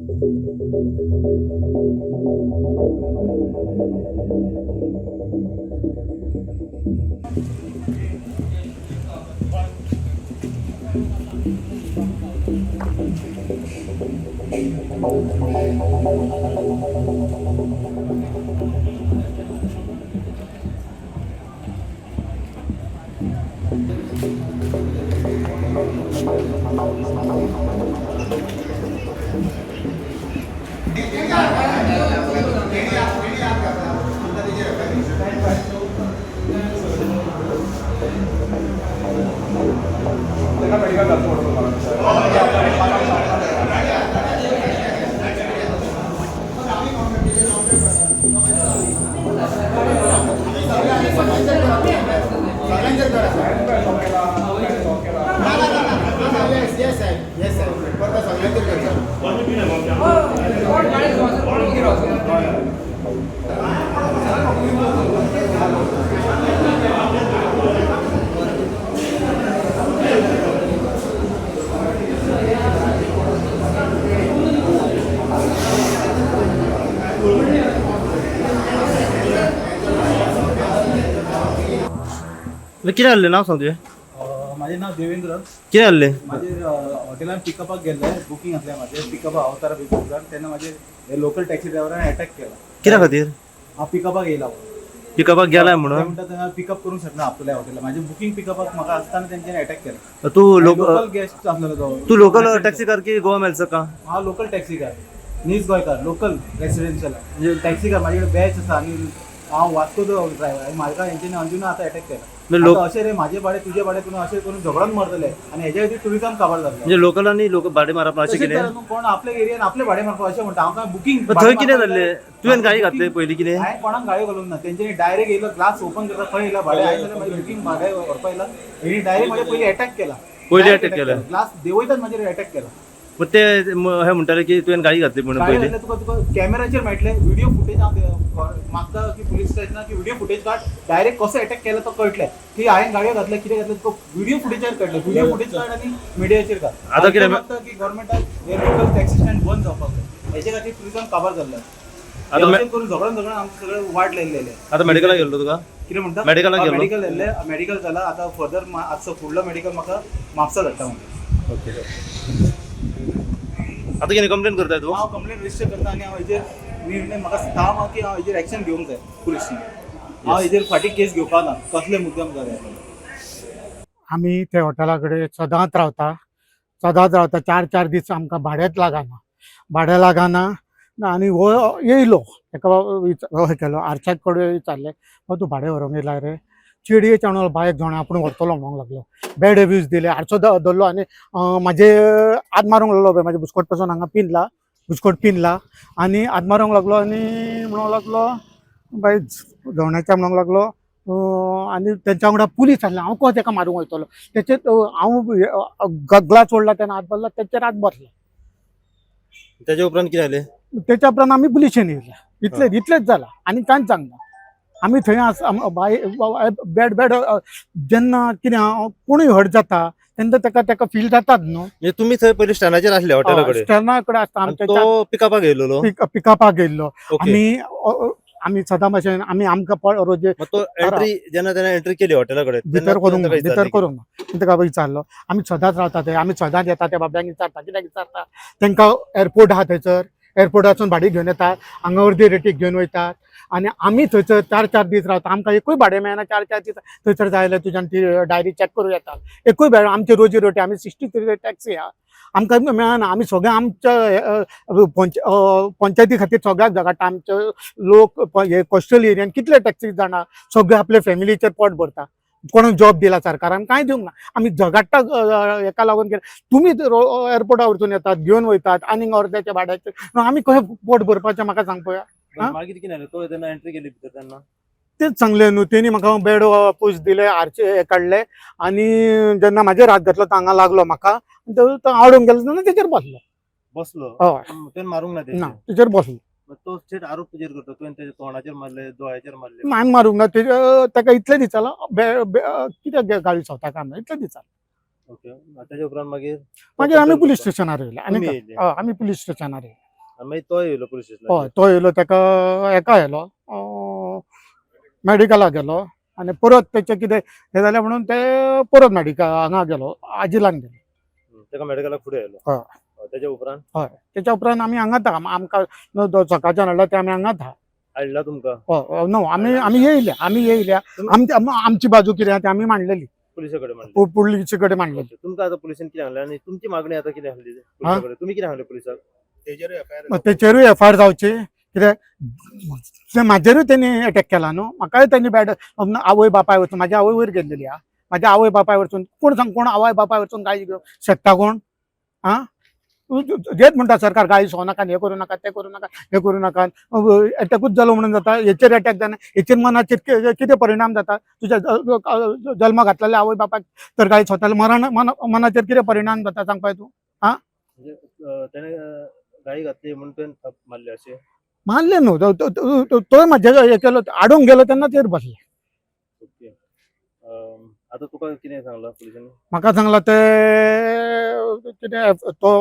येस साहेब, येस साहेब, परत सगळ्यांचेर करता. कितें जाल्लें नांव सांग तुजें. म्हाजें नांव देवेंद्र. कितें जाल्लें? म्हाजें हॉटेलान पिकअपाक गेल्लें, बुकींग आसलें म्हाजें पिकअप अवतारा बिजनेसान. तेन्ना म्हाजे लोकल टॅक्सी ड्रायव्हरान अटॅक केला. कित्या खातीर? हांव पिकअपाक येयला. पिकअपाक गेलाय ते म्हणून? म्हणटा तेन्ना पिकअप करूंक शकना आपल्या हॉटेला. म्हाजें बुकींग पिकअपाक म्हाका आसतना तेंच्यांनी अटॅक केला. तूं लोक लोकल गेस्ट आसलेलो तो. तूं लोकल टॅक्सीकार की गोवा मेलचो का? हांव लोकल टॅक्सीकार, नीज गोंयकार, लोकल रेसिडेन्शियल म्हणजे टॅक्सीकार. म्हाजे कडेन बॅच आसा आनी हांव वास्कोचो ड्रायव्हर आनी म्हाका हेंच्यांनी अंजुना आतां अटॅक केला. म्हणजे लोक आतां अशें रे म्हाजे भाडें तुजे भाडें करून अशें करून झगडोन मरतले आनी हेज्या खातीर टुरिजम काबार जातलें. म्हणजे लोकलांनी लोक भाडें मारप ना अशें तशेंच कितें? जालें न्हू, कोण आपल्या एरियान आपले भाडें मारपा अशें म्हणटा. हांव काय बुकींग थंय कितें जाल्लें? तुवें गाळी घातली पयलीं कितें? हांवें कोणाक गाळयो घालूंक ना. तेंच्यांनी डायरेक्ट येयलो, ग्लास ओपन करता खंय येयला भाडें. हांवें जाल्यार म्हाजें बुकींग भाडें व्हरपा येयला. हेणी डायरेक्ट म्हाजे पयलीं अटॅक केला. पयलीं attack केला. ग्लास देंवयताच म्हाजेर अटॅक केला. मग ते हे म्हणटाले की तुवें गाळी घातली म्हणून गाडी पयलीं. घातल्यार तुका तुका कॅमेराचेर मेळटले व्हिडिओ फुटेज. हांव मागता की पुलीस स्टेशनार की व्हिडिओ फुटेज काड, डायरेक्ट कसो अटॅक केला तो कळटलें की हांवें गाडयो घातल्या कितें घातलें तुका व्हिडिओ फुटेजार कळटलें. व्हिडिओ फुटेज काड आनी मिडियाचेर काड. आतां कितें मागता की गव्हर्मेंटाक हे लोकल टॅक्सी स्टँड बंद जावपाक जाय. हेजे खातीर टुरिजम काबार जाल्लें. आतां अशें करून झगडून झगडून आमचें सगळें वाट लायलेलें. आतां मेडिकलाक गेल्लो तुका? कितें म्हणटा? मेडिकलाक गेल्लो? मेडिकल जाल्लें, मेडिकल जाला. आतां फर्दर आजचो फुडलो मेडिकल म्हाका म्हापसा धाडटा म्हणटा. ओके, आतां कितें कंप्लेन करताय तूं? हांव कंप्लेन रजिस्टर करता आनी हांव हेजेर निर्णय म्हाका ठाम आहा की हांव हेजेर एक्शन घेवंक जाय पुलिसान. हांव हेजेर फाटीं केस घेवपाक ना कसले मुद्दम जाले. आमी त्या हॉटेला कडेन सदांच रावता, सदांच रावता. चार चार दीस आमकां भाडेंच लागना, भाडें लागना. आनी हो येयलो, तेका हे केलो, आरशाक कडेन विचारलें, बाबा तूं भाडें व्हरूंक येयला रे? चेडयेच्या म्हणून बायक जाणा आपूण व्हरतलो म्हणूंक लागलो. बॅड एब्यूज दिले. आरसो धरलो आनी म्हाजे हात मारूंक लागलो. पळय म्हाजे बुस्कोट पासून हांगा पिनला, बुस्कोट पिनला आनी हात मारूंक लागलो आनी म्हणूंक लागलो बाय जेवणाच्या म्हणूंक लागलो. आनी तेंच्या वांगडा पुलीस आसले. हांव कसो तेका मारूंक वयतलो तेचेर? हांव ग्लास ओडला तेन्ना हात भरला तेचेर, हात भरला. तेच्या उपरांत कितें जालें? तेच्या उपरांत आमी पुलिशेन येयले. इतलें इतलेंच जालां आनी कांयच जावंक ना. आमी थंय आसा बाय बॅड बॅड जेन्ना कितें आहा, कोणूय हर्ट जाता तेन्ना तेका तेका फील जातात न्हू. म्हणजे तुमी थंय पयलीं स्टँडाचेर आसले हॉटेला कडेन? स्टॅन्डा कडेन आसता. आनी आमच्या तो पिकअपाक येयलेलो? पिकअपाक गेल्लो. ओके. आमी आमी सदां भशेन आमी आमकां रोजे मग तो एंट्री जेन्ना तेणें एंट्री केली हॉटेला कडेन भितर करूंक ना, भितर करूंक ना. ताका विचारलो, आमी सदांच रावता ते, आमी सदांच येता त्या बाबड्यांक विचारता. कित्याक विचारता? तांकां एअरपोर्ट आहा थंयसर, एअरपोर्टासून भाडें घेवन येतात, हांगा अर्दी रेटीक घेवन वयतात आनी आमी थंयसर चार चार दीस रावता. आमकां एकूय भाडें मेळना. चार चार दीस थंयसर जाय जाल्यार तुज्यान ती डायरी चॅक करूं येता. एकूय भाडें आमची रोजी रोटी, आमी 63 टॅक्सी आहा, आमकां मेळना. आमी सगळे आमच्या पंचायती खातीर सगळ्याक झगडटा. आमचे लोक हे कोस्टल एरियान कितले टॅक्सी जाणा, सगळे आपले फॅमिलीचेर पोट भरता. कोणाक जॉब दिला सरकारान? कांय दिवंक ना. आमी झगडटा हेका लागून कितें तुमी एअरपोर्टा वचून येतात, घेवन वयतात आनीक अर्द्याच्या भाड्याचेर. आमी कशें पोट भरपाचें म्हाका सांग पळोवया. आं? मागीर कितें जालें? तो जेन्ना एंट्री केली भितर तेन्ना? तेच सांगलें न्हू, तेणी म्हाका बेड पूस दिले, आरचे हे काडले आनी जेन्ना म्हाजेर हात घातलो तो हांगा लागलो म्हाका. तो आडूंक गेलो तेन्ना तेचेर बसलो. बसलो? हय. तुवें मारूंक ना ना. तेचेर? तेचेर बसलो. मग तो थेट आरोप तुजेर करता, तुवें तेच्या तोंडाचेर मारले, दोळ्याचेर मारले. हांवें मारूंक ना तेजे. ताका इतलें दिसतालो कित्याक गाळी सोदता काय म्हणून इतलें दिसतालें. ओके, तेच्या उपरांत मागीर? मागीर आमी पुलीस स्टेशनार येयले आनी तुमी येयले? हय, आमी पुलीस स्टेशनार येयले. आनी मागीर तो येयलो पुलीस स्टेशनार. हय, तो येयलो, ताका हेका येयलो, मेडिकलाक गेलो आनी परत तेचें कितें हें जालें म्हणून ते परत मेडिकल हांगा गेलो, आजिलान गेलो. ताका मेडिकलाक फुडें येयलो. हय. हय, तेच्या उपरांत? हय, तेच्या उपरांत आमी हांगात आहा. आमकां सकाळच्यान हाडला ते आमी हांगात आहा. हाडला तुमकां? हय, न्हू, आमी आमी येयल्या, आमी येयल्या. आमची बाजू कितें आहा ती आमी मांडलेली. पुलिसा कडेन मांडली. पुलिसे कडेन मांडलेली. ओके. तुमकां आतां पुलिसेन कितें सांगलें आनी तुमची मागणी आतां कितें आहली पुलिसा कडेन? तुमी कितें सांगलें पुलिसाक? मग तेचेरूय एफ I R जावची, कित्याक ते म्हाजेरूय तेणी एटॅक केला न्हू, म्हाकाय तेणी बॅड. आवय बापाय वचून, म्हाजी आवय वयर गेल्लेली आहा, म्हाज्या आवय बापाय वचून कोण सांग, कोण आवय बापाय वचून गाळी घेवंक शकता कोण? आं, जेच म्हणटा सरकार गाळी सोवं नाका, हें करूं नाका, तें करूं नाका, हें करूं नाका. एटॅकूच जालो म्हणून जाता? हेचेर एटॅक जायना, हेचेर मनाचेर कितें परिणाम जाता? तुज्या जल्म घातलेल्या आवय बापायक तर गाळी सोताले मरण मनाचेर कितें परिणाम जाता सांग पळय तूं. आं, म्हणजे तेणें गाळी घातली म्हणून तुवें थाप मारली अशें? मारलें न्हू, तोय म्हाजे हें केलो, आडोवंक गेलो तेन्ना तेर बसले. ओके. आतां तुका कितें सांगलां पुलिसांनी? म्हाका सांगलां ते कितें तो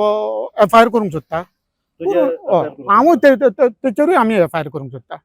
एफ I R करूंक सोदता. तुजेर हय, हांवूय तेचेरूय आमी एफ I R करूंक सोदता.